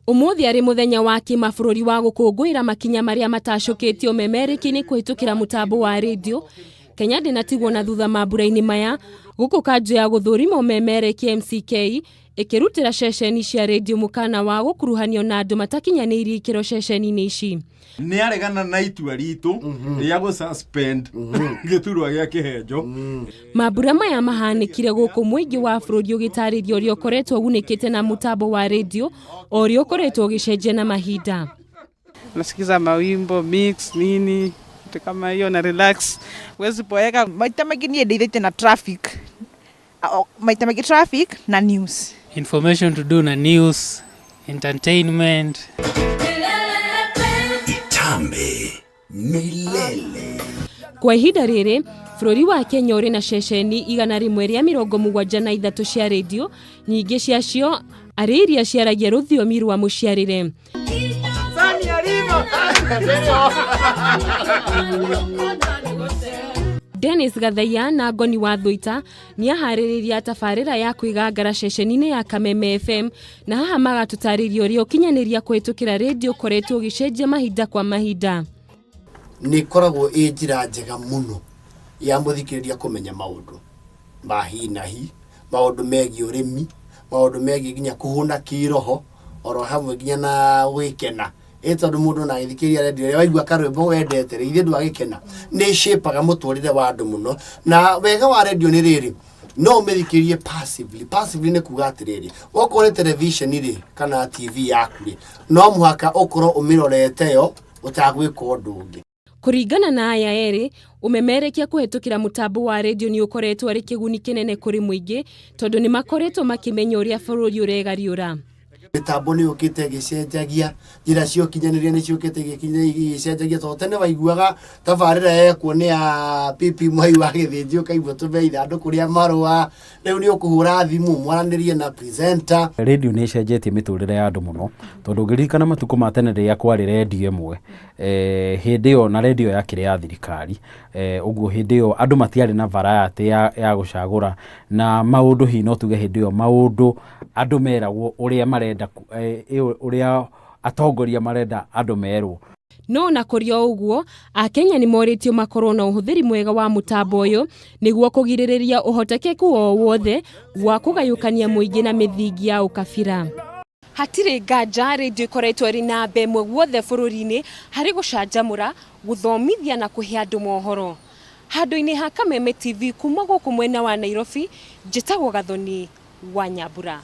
Ũmũthĩ arĩ mũthenya wa kĩmabũrũri wa gũkũngũĩra makinya marĩa matacũkĩtio memereki-inĩ kũhĩtũkĩra mũtambo wa rĩndiũ, Kenya ndĩnatigwo na thutha mambura-inĩ maya, gũkũ kanjũ ya gũthũrima ũmemereki MCK ĩkĩrutĩra ceceni cia rĩndiũ mũkana wa gũkuruhanio na andũ matakinyanĩirie ikĩro ceceni-inĩ ici. Nĩ aregana na itua ritũ rĩa gũ suspend gĩturwa gĩa kĩhenjo. Mambura maya mahanĩkire gũkũ mũingĩ wa bũrũri ũgĩtarĩria ũrĩa ũkoretwo ũgunĩkĩte na mũtambo wa rĩndiũ o ũrĩa ũkoretwo ũgĩcenjia na mahinda. Nasikiza mawimbo mix nini kitu kama hiyo na relax, huwezi boeka. Maita maingĩ niĩ ndeithĩtie na traffic, maita maingĩ traffic na news. Information to do na news, entertainment. Itambe milele. Kwa ihinda rĩrĩ, bũrũri wa Kenya ũrĩ na ceceni 173 cia rĩndiũ, nyingĩ ciacio arĩ iria ciaragia rũthiomi rwa mũciarĩre. Dennis Gathaiya na Ngoni wa Thũita nĩ aharĩrĩria tabarĩra ya kwĩgangara ceceni-inĩ ya Kameme FM, na haha magatũtarĩria ũrĩa ũkinyanĩria kũhĩtũkĩra rĩndiũ ũkoretwo ũgĩcenjia mahinda kwa mahinda. Nĩ ĩkoragwo ĩ njĩra njega mũno ya mũthikĩrĩria kũmenya maũndũ ma hi na hi, maũndũ megiĩ ũrĩmi, maũndũ megiĩ nginya kũhũna kĩroho, oro hamwe nginya na gwĩkena. Ĩ tondũ mũndũ ona agĩthikĩrĩria redio ĩrĩa waigua karwĩmbo wendete rĩ, ithe ndwagĩkena. Nĩ ĩcĩpaga mũtũrĩre wa andũ mũno. Na wega wa redio nĩ rĩrĩ, no ũmĩthikĩrĩrie passively. Passively nĩ kuga atĩrĩrĩ, okorwo nĩ television rĩ, kana TV yaku rĩ, no mũhaka ũkorwo ũmĩrorete yo ũtagwĩka ũndũ ũngĩ. Kũringana na aya erĩ, ũmemerekia kũhĩtũkĩra mũtambo wa rĩndiũ nĩ ũkoretwo arĩ kĩguni kĩnene kũrĩ mũingĩ tondũ nĩ makoretwo makĩmenya ũrĩa bũrũri ũregariũra. Mĩtambo nĩ yũkĩte ĩgĩcenjagia, njĩra cia ũkinyanĩria nĩ ciũkĩte igĩcenjagia, tondũ tene waiguaga tabarĩra yekwo nĩ ya PP Mwai wa Gĩthĩnji ũkaigua tũme ithandũkũ rĩa marũa, rĩu nĩ ũkũhũra thimũ mwaranĩrie na presenter. Rĩndiũ nĩ ĩcenjetie mĩtũrĩre ya andũ mũno, tondũ ũngĩririkana matukũ ma tene rĩrĩa kwarĩ rĩndiũ ĩmwe, hĩndĩ ĩyo na rĩndiũ yakĩrĩ ya thirikari, ũguo hĩndĩ ĩyo andũ matiarĩ na variety ya gũcagũra, na maũndũ hihi no tuge hĩndĩ ĩyo maũndũ andũ meragwo ũrĩa marenda, ũrĩa atongoria marenda andũ merwo. No ona kũrĩ o ũguo, Akenya nĩ morĩtio makorwo na ũhũthĩri mwega wa mũtambo ũyũ nĩguo kũgirĩrĩria ũhotekeku o wothe wa kũgayũkania mũingĩ na mĩthingi ya ũkabira. Hatirĩ nganja rĩndiũ ĩkoretwo ĩrĩ namba ĩmwe guothe bũrũri-inĩ harĩ gũcanjamũra, gũthomithia na kũhe andũ mohoro. Handũ-inĩ ha Kameme TV kuma gũkũ mwena wa Nairobi, njĩtagwo Gathoni wa Nyambura.